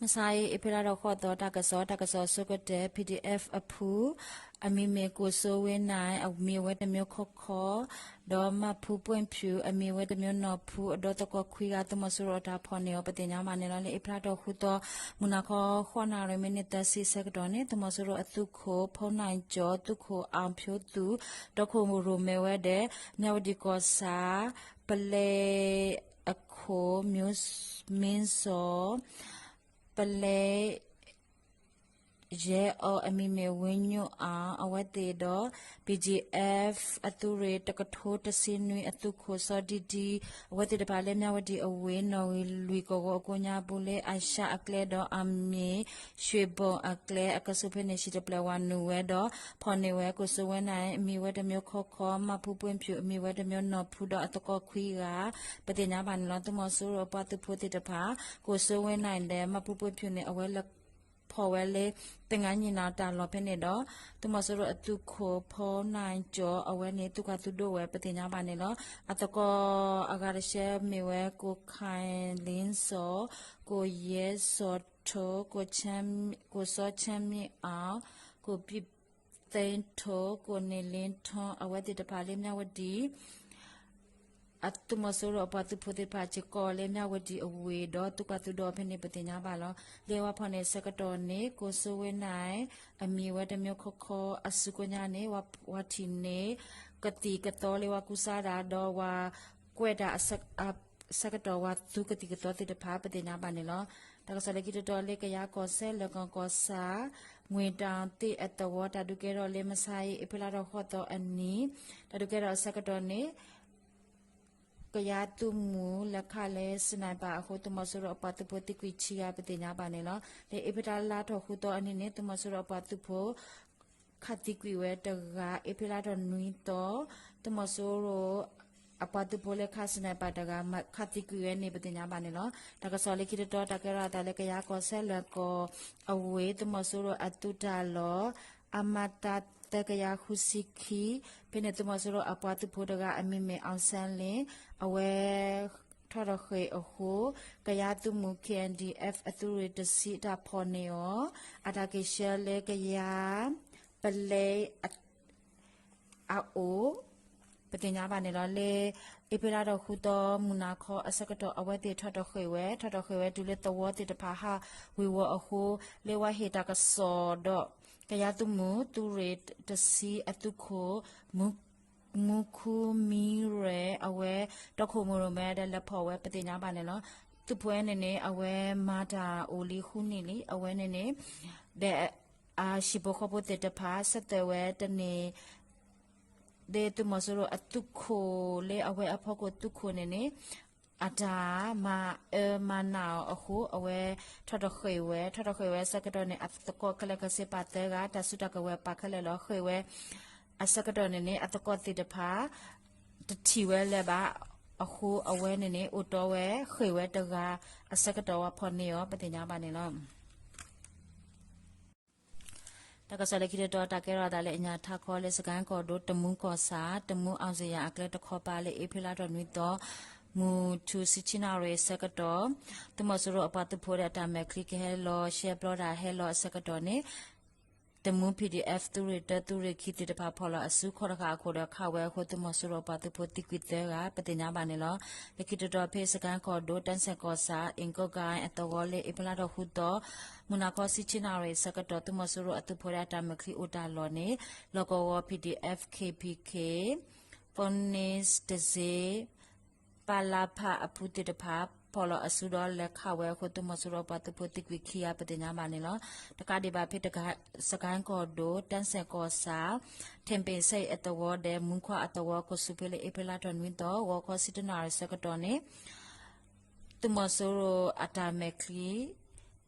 မုၢ်ဆါအံၤ အ့ဖြ့လါထီၣ်ဃိးသီ တၢ်ကစီၣ်, တၢ်ကစီၣ်အဆိကတၢၢ် ပီၣ်ဒံၣ်အဲၣ်ဖးအဖု, အမံၤမ့ၢ် ကိစိဝ့နၣ်, အမံၤအဝဲတမံၤခီခီ, ဒီးမၢ်ဖူပှ့ၣ်ဖၠူး အမံၤအဝဲတမံၤနီၢ်ဖူ, အဒီသကိးခွံဂၤ သုးမီၤစိရိၤအတၢ်ဖီၣ်န့ၢ်အီၤ ပသ့ၣ်ညါဘၣ်န့ၣ်လီၤ. လၢအ့ဖြ့လါထီၣ်ဃုသီ မုၢ်နၤခီ ဃိးနၣ်ရံၣ် မံးနံးသၢဆံအဆၢကတီၢ်န့ၣ် သုးမီၤစိရိၤအသုးခိၣ် ဖီနၢ်ကၠီ, သုးခိၣ်အီၣ်ဖၠိသူ, ဒီးခိၣ်ရိၣ်မဲဝဲဒီး မၠၣ်ဝတံၣ်ကီၢ်ဆၣ် ပလဲအခိၣ် မ့စီၣ် ပလဲ ယဲအီၤ အမံၤမ့ၢ် ဝ့ညိၣ်အါ အဝဲသ့ၣ်ဒီး ပီၣ်ဒံၣ်အဲၣ် အသုးရ့ၣ်တကထိတဆံနွံ အသုးခိၣ်စီၤဒံဒံ အဝဲသ့ၣ်တဖၣ်လၢ မၠၣ်ဝတံၣ်အဝ့ၢ် နီၣ်ဂံၢ်လွံၢ်ကဝီၤအကိးညါပူၤ လၢအၡၣ်အကျဲဒီး အမ့ၢ် ရွှေဘုံအကျဲ အကဆူးဖဲန့ၣ် ဟံၣ်တဖျၢၣ်ဝၤနုာ်ဝဲဒီး ဖီၣ်န့ၢ်ဝဲ ကိစိဝ့နၣ် အမံၤဝဲတမံၤခီခီ မၢ်ဖူပှ့ၣ်ဖၠူး အမံၤဝဲတမံၤနီၢ်ဖူဒီးအသကိးခွံဂၤ ပသ့ၣ်ညါဘၣ်န့ၣ်လီၤ. သုးမီၤစိရိၤအပှၤသုးဖိသ့ၣ်တဖၣ် ကိစိဝ့နၣ်ဒီး မၢ်ဖူပှ့ၣ်ဖၠူးန့ၣ် အဝဲလဲၤဖီၣ်ဝဲလၢ သင်္ဃန်းညီနောင် တၢ်လီၢ်ဖဲန့ၣ်ဒီး သုးမီၤစိရိၤအသုးခိၣ် ဖီနၢ်ကၠီ အဝဲန့ၣ် သုးခးသုးဒိၣ်ဝဲ ပသ့ၣ်ညါဘၣ်န့ၣ်လီၤ. အသကိးအဂၤတဆၢမ့ၢ်ဝဲ ကိၣ်ခၢၣ်လ့စီၣ်, ကိၣ်ယဲစီၣ်ထိ, ကိၣ်စီဆၢမ့ၣ်အီၣ်, ကိၣ်ပံၣ်သ့ထိၣ်, ကိၣ်န့ၢ်လ့ထီ အဝဲသ့ၣ်တဖၣ်လၢ မၠၣ်ဝတံၣ် အသုးမီၤစိရိၤအပှၤသုးဖိသ့ၣ်တဖၣ် စ့ၢ်ကီးလၢ မၠၣ်ဝတံၣ်အဝ့ၢ်ဒီး သုးခးသုးဒိၣ်ဖဲန့ၣ် ပသ့ၣ်ညါဘၣ်လီၤ. လၢဝၤဖီၣ်န့ၢ်အဆၢကတီၢ်န့ၣ် ကိစိဝ့နၣ် အမံၤဝဲတမံၤခီခီအစုကိးညါန့ၣ် ဝၤထံၣ်န့ၢ် ကသံၣ်ကသီလၢဝၤကူစါတၢ်ဒီး ဝၤကွဲးတၢ်အဆၢကတီၢ် ဝၤသူကသံၣ်ကသီသ့ၣ်တဖၣ် ပသ့ၣ်ညါဘၣ်န့ၣ်လီၤ. တၢ်ကစီၣ်လၢခံတတီၤလၢ ကယၤကီၢ်စဲၣ် လၢၢ်ကီၢ်ဆၣ် ငွေတောင်သ့ၣ်အသဝီ တၢ်ဒုးကဲထီၣ်လၢမဆါအံၤ အ့ဖြ့လါထီၣ်ဃိးသီအနံၤ တၢ်ဒုးကဲထီၣ်အဆၢကတီၢ်န့ၣ် ကယၤသုးမုၢ်လဲၤခးလၢ sniper အဃိ သုးမီၤစိရိၤအပှၤသုးဖိသံကွံာ်ဆံဂၤ ပသ့ၣ်ညါဘၣ်န့ၣ်လီၤ. လၢအ့ဖြ့လါထီၣ်ဃုသီအနံၤန့ၣ် သုးမီၤစိရိၤအပှၤသုးဖိ ခးသံကွံာ်ဝဲတဂၤ, အ့ဖြ့လါထီၣ်နွံသီ သုးမီၤစိရိၤ အပှၤသုးဖိလၢခး sniper တဂၤ ခးသံကွံာ်ဝဲန့ၣ် ပသ့ၣ်ညါဘၣ်န့ၣ်လီၤ. တၢ်ကစီၣ်လၢခံတတီၤ တၢ်ကဲထီၣ်အသးလၢ ကယၤကီၢ်စဲၣ် လၢၢ်ကီၢ်အဝ့ၢ် သုးမီၤစိရိၤအသုးတၢ်လီၢ် အမသ သၢကယၤဃုဆံခံ ဖဲန့ၣ် သုးမီၤစိရိၤအပှၤသုးဖိတဂၤ အမံၤမ့ၢ် အောင်ဆန်းလင်း အဝဲ ထီၣ်ထီၣ်ဃ့ၢ်အဃိ ကယၤသုးမုၢ် K N D F အသုးရ့ၣ်တဆံ တၢ်ဖီၣ်န့ၢ်အီၤ အတၢ်က့ၤဆှၢလၢကယၤ ပလဲ အအိၣ် ပသ့ၣ်ညါဘၣ်န့ၣ်လီၤ. လၢ အ့ဖြ့လါထီၣ်ဃုသီ မုၢ်နၤခီအဆၢကတီၢ် အဝဲသ့ၣ်ထီၣ်ထီၣ်ဃ့ၢ်ဝဲ ထီၣ်ထီၣ်ဃ့ၢ်ဝဲတုၤလၢသဝီသ့ၣ်တဖၣ်ဟးဝ့ၤဝီၤအဃိ လၢဝၤဟ့ၣ်တၢ်ကစီၣ်ဒီး ကယၤသုးမုၢ် သုးရ့ၣ်တဆံအသုးခိၣ် မူ မူခူမံရဲၣ် အဝဲ တီခိၣ်မူရိၣ်မဲဒီး လဲၤဖီၣ်ဝဲ ပသ့ၣ်ညါဘၣ်န့ၣ်လီၤ. သုးဖိဝဲန့ၣ်န့ၣ် အဝဲမၤတၢ်အိၣ်လံဃုနံၣ်လံ အဝဲန့ၣ်န့ၣ် ဒီး အဟံၣ်ဖိဃီဖိသ့ၣ်တဖၣ် ဆၢသၢၣ်ဝဲတန့ၢ် လၢသုးမီၤစိရိၤအသုးခိၣ်လၢအဖီခိၣ်သုးခိၣ်န့ၣ်န့ၣ် အတၢ်မၤအၢမၤနးအီၤအဃိ အဝဲထီၣ်ထီၣ်ဃ့ၢ်ဝဲ ထီၣ်ထီၣ်ဃ့ၢ်ဝဲအဆၢကတီၢ်န့ၣ် အသကိးခဲလၢာ်ခဲဆ့ပာ်သၢဂၤ တၢ်စုတၢ်ကဝဲၤပာ်ခဲလၢာ်လီၤ. ဃ့ၢ်ဝဲအဆၢကတီၢ်န့ၣ်န့ၣ် အသကိးသ့ၣ်တဖၣ် တထံၣ်ဝဲလၢၤဘၣ်အဃိ အဝဲန့ၣ်န့ၣ် အိၣ်တီဝဲ ဃ့ၢ်ဝဲတဂၤအဆၢကတီၢ် ဝၤဖီၣ်န့ၢ်အီၤ ပသ့ၣ်ညါဘၣ်န့ၣ်လီၤ. တၢ်ကစီၣ်လၢခံတတီၤ တၢ်ကဲထီၣ်အသးလၢအညၣ်ထးခီလၢ စကဲၣ်ကီၢ်ဒိၣ် တမူကီၢ်ဆၣ် တမူ အောင်ဇေယျ အကျဲတခီပၤ လၢအ့ဖြ့လါထီၣ်နွံသီ မုၢ်ထူၣ်ဆံဆံနၣ်ရံၣ်အဆၢကတီၢ် သုးမီၤစိရိၤအပှၤသုးဖိဒီးအတၢ်မဲာ်ချံကဟဲလီၤရှဲပျီတၢ်ဟဲလီၤအဆၢကတီၢ်န့ၣ် တမူ P D F သုးရ့ၣ်တၢ သုးရ့ၣ်ခံသ့ၣ်တဖၣ် ဖီၣ်လီၤအစုခီၣ်တဃာ်အခိၣ်ဒီးခးဝဲအဃိ သုးမီၤစိရိၤအပှၤသုးဖိသံကွံာ်သၢဂၤ ပသ့ၣ်ညါဘၣ်န့ၣ်လီၤ. လၢခံတတီၤဖဲ စကဲၣ်ကီၢ်ဒိၣ် တၢ်စဲၣ်ကီၢ်ဆၣ် အ့ၣ်ကိးကါအသဝီလၢ အ့ဖြ့လါထီၣ်ဃုသီ မုၢ်နၤခီဆံဆံနၣ်ရံၣ်အဆၢကတီၢ် သုးမီၤစိရိၤအသုးဖိဒီးအတၢ်မဲာ်ချံအိၣ်တၢ်လီၢ်န့ၣ် လီၢ်ကဝီၤ P D F K P K ဖီနံးတစ့ ပလဖ အဖုသ့ၣ်တဖၣ် ဖီၣ်လီၤအစုဒီးလဲၤခးဝဲအဃိ သုးမီၤစိရိၤအပှၤသုးဖိသံကွံာ်ခံဂၤ ပသ့ၣ်ညါဘၣ်န့ၣ်လီၤ. တကးဒံးဘၣ်ဖဲ စကဲၣ်ကီၢ်ဒိၣ် တၢ်စဲၣ်ကီၢ်ဆၣ် ထ့ပ့ၣ်ဆဲးအသဝီဒီး မူခွါအသဝီ ကီၢ်ဆူၣ်ဖဲလၢ အ့ဖြ့လါထီၣ်နွံသီ ဂီၤခီဆံတနၣ်ရံၣ်အဆၢကတီၢ်န့ၣ် သုးမီၤစိရိၤအတၢ်မဲာ်ချံ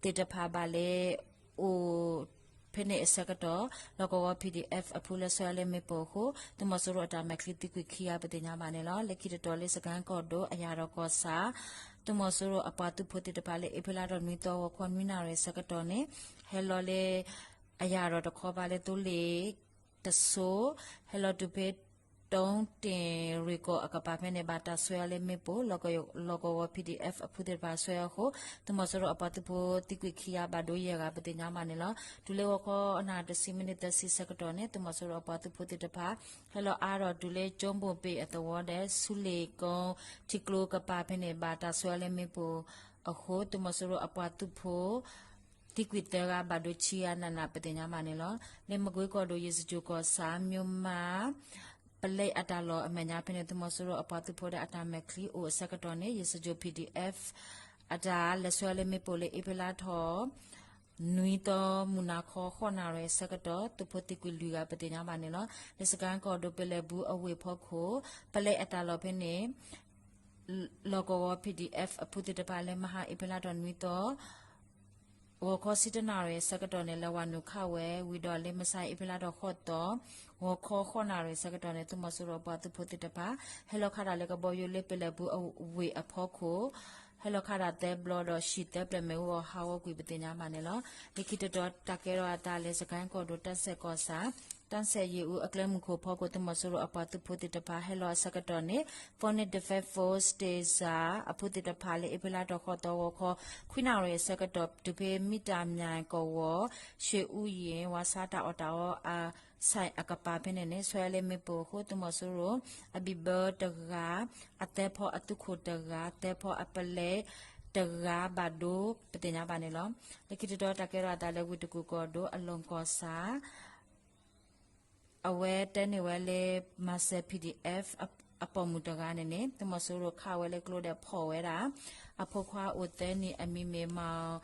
သ့ၣ်တဖၣ်ဘၣ်လၢ အိၣ်ဖဲန့ၣ်အဆၢကတီၢ် လီၢ်ကဝီၤ P D F အဖုလၢဆှၢလၢမ့ၣ်ပိၢ်အဃိ သုးမီၤစိရိၤအတၢ်မဲာ်ချံသံကွံာ်ခံဂၤ ပသ့ၣ်ညါဘၣ်န့ၣ်လီၤ. လၢခံတတီၤလၢ စကဲၣ်ကီၢ်ဒိၣ် အယၣ်ဒီးကီၢ်ဆၣ် သုးမီၤစိရိၤအပှၤသုးဖိသ့ၣ်တဖၣ်လၢ အ့ဖြ့လါထီၣ်နွံသီ ဂီၤခီနွံနၣ်ရံၣ်အဆၢကတီၢ်န့ၣ် ဟဲလီၤလၢ အယၣ်ဒီးတခီပၤလၢ သိလ့ၣ်တစိၤ ဟဲလီၤတုၤဖဲ တုံးတ့ၢ်ရ့ၣ်ကီၢ်အကပၤဖဲန့ၣ် ဘၣ်တၢ်ဆွဲအီၤလၢမ့ၣ်ပိၢ် လီၢ်ကဝီၤ P D F အဖုသ့ၣ်တဖၣ်ဆွဲအီၤအဃိ သုးမီၤစိရိၤအပှၤသုးဖိသံကွံာ်ခံဂၤ ဘၣ်ဒိယဲၢ်ဂၤ ပသ့ၣ်ညါဘၣ်န့ၣ်လီၤ. တုၤလၢဂီၤခီအနၣ်တဆံမံးနံးသၢဆံဆၢကတီၢ်န့ၣ် သုးမီၤစိရိၤအပှၤသုးဖိသ့ၣ်တဖၣ် ဟဲလီၤအါထီၣ်တုၤလၢကၠိဘိၣ်ဘ့ၣ်အသဝီဒီး ဆူလ့ၣ်ကိထံကျိကပၤဖဲန့ၣ် ဘၣ်တၢ်ဆွဲအီၤလၢမ့ၣ်ပိၢ်အဃိ သုးမီၤစိရိၤအပှၤသုးဖိ သံကွံာ်သၢဂၤ ဘၣ်ဒိဆံဂၤနးနး ပသ့ၣ်ညါဘၣ်န့ၣ်လီၤ. လၢမကွ့ကီၢ်ဒိၣ် ယ့ၣ်စကၠိၣ်ကီၢ်ဆၣ် မၠိမး ပလဲအတၢ်လီၢ်အမဲာ်ညါဖဲန့ၣ် သုးမီၤစိရိၤအပှၤသုးဖိဒီးအတၢ်မဲာ်ချံအိၣ်အဆၢကတီၢ်န့ၣ် ယ့ၣ်စကၠိၣ် P D F အတၢ်လဲၤဆွဲလၢမ့ၣ်ပိၢ်လၢအ့ဖြ့လါထီၣ် နွံသီ မုၢ်နၤခီ ဃိးနၣ်ရံၣ်အဆၢကတီၢ် သုးဖိသံကွံာ်လွံၢ်ဂၤ ပသ့ၣ်ညါဘၣ်န့ၣ်လီၤ. လၢစကဲၣ်ကီၢ်ဒိၣ် ပလဲၣ်ဘူးအဝ့ၢ်ဖီခိၣ် ပလဲအတၢ်လီၢ်ဖဲန့ၣ် လီၢ်ကဝီၤ P D F အဖုသ့ၣ်တဖၣ်လၢမဟါအ့ဖြ့လါထီၣ်နွံသီ ဂီၤခီဆံတၢနၣ်ရံၣ်အဆၢကတီၢ်န့ၣ် လဲၤဝးနုာ်ခးဝဲ ဝံၤဒီးလၢမဆါအ့ဖြ့လါထီၣ်ဃိးသီ ဂီၤခီဃိးနၣ်ရံၣ်အဆၢကတီၢ်န့ၣ် သုးမီၤစိရိၤအပှၤသုးဖိသ့ၣ်တဖၣ် ဟဲလီၤခးတၢ်လၢကဘီယူၤလၢပလဲၣ်ဘူးအဝ့ၢ်အဖီခိၣ် ဟဲလီၤခးတၢ်သၢဘျီဒီး ဟံၣ်သၢဖျၢၣ်မ့ၣ်အူအီၤဟးဂီၤကွံာ် ပသ့ၣ်ညါဘၣ်န့ၣ်လီၤ. လၢခံတတီၤတၢ်ကဲထီၣ်အသးလၢ စကဲၣ်ကီၢ်ဒိၣ် တၢ်စဲၣ်ကီၢ်ဆၣ် တၢ်စဲၣ်ယ့ၣ်အူအကျဲမုၢ်ခိၣ်ဖီခိၣ် သုးမီၤစိရိၤအပှၤသုးဖိသ့ၣ်တဖၣ် ဟဲလီၤအဆၢကတီၢ်န့ၣ် Forest Defense Force တ့ၢ်စၢ် အဖုသ့ၣ်တဖၣ်လၢအ့ဖြ့လါထီၣ်ဃိးသီ ဂီၤခီ ခွံနၣ်ရံၣ်အဆၢကတီၢ် တုၤဖဲမံတၢ်မၠဲၣ်ကဝီၤ ရှ့ၣ်အူယ့ၣ် ဝးဆါတၢ်အီၣ်တၢ်အီအ site အကပၤဖဲန့ၣ်န့ၣ် ဆွဲလၢမ့ၣ်ပိၢ်အဃိ သုးမီၤစိရိၤ အဘံၣ်ဘၢတဂၤ အသၢဖီအသုးခိၣ်တဂၤ သၢဖီအပလဲတဂၤ ဘၣ်ဒိ ပသ့ၣ်ညါဘၣ်န့ၣ်လီၤ. လၢခံတတီၤတၢ်ကဲထီၣ်အသးလၢ ဝ့ၢ်တကူၣ်ကီၢ်ဒိၣ် အလီၢ်ကီၢ်ဆၣ် အဝဲတဲန့ၢ်ဝဲလၢ မၤစၢၤ P D F အပိာ်မုၣ်တဂၤန့ၣ်န့ၣ် သုးမီၤစိရိၤခးဝဲလၢကျိဒီးဖီၣ်ဝဲဒၣ် အဖိခွါအိၣ်သၢနံၣ် အမံၤမ့ၢ် မီၣ်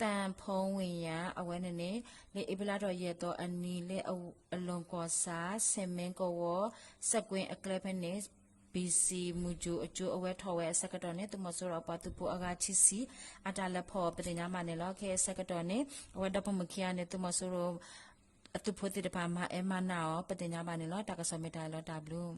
သၣ်ဖိဝ့ၢ်ယၣ် အဝဲန့ၣ်န့ၣ် လၢအ့ဖြ့လါထီၣ်ယဲၢ်သီအနံၤလၢအလီၢ်ကီၢ်ဆၣ် ဆဲးမဲကဝီၤ စဲးကွ့အကျဲဖဲန့ၣ် ဘံၣ်စံၣ်မုၢ်စၢ်အကၠိ အဝဲထီၣ်ဝဲအဆၢကတီၢ်န့ၣ် သုးမီၤစိရိၤအပှၤသုးဖိအဂၤခံဆံ အတၢ်လဲၤဖီၣ် ပသ့ၣ်ညါဘၣ်န့ၣ်လီၤ. ခဲအံၤအဆၢကတီၢ်န့ၣ် အဝဲဒီဖိမုၣ်ခံဂၤန့ၣ် သုးမီၤစိရိၤ အသုးဖိသ့ၣ်တဖၣ် မၤအဲၣ်မၤနၢ်အီၤ ပသ့ၣ်ညါဘၣ်န့ၣ်လီၤ. တၢ်ကစီၣ်မ့ၢ်တၢ်အံၤလီၤ တၢ်ဘျုး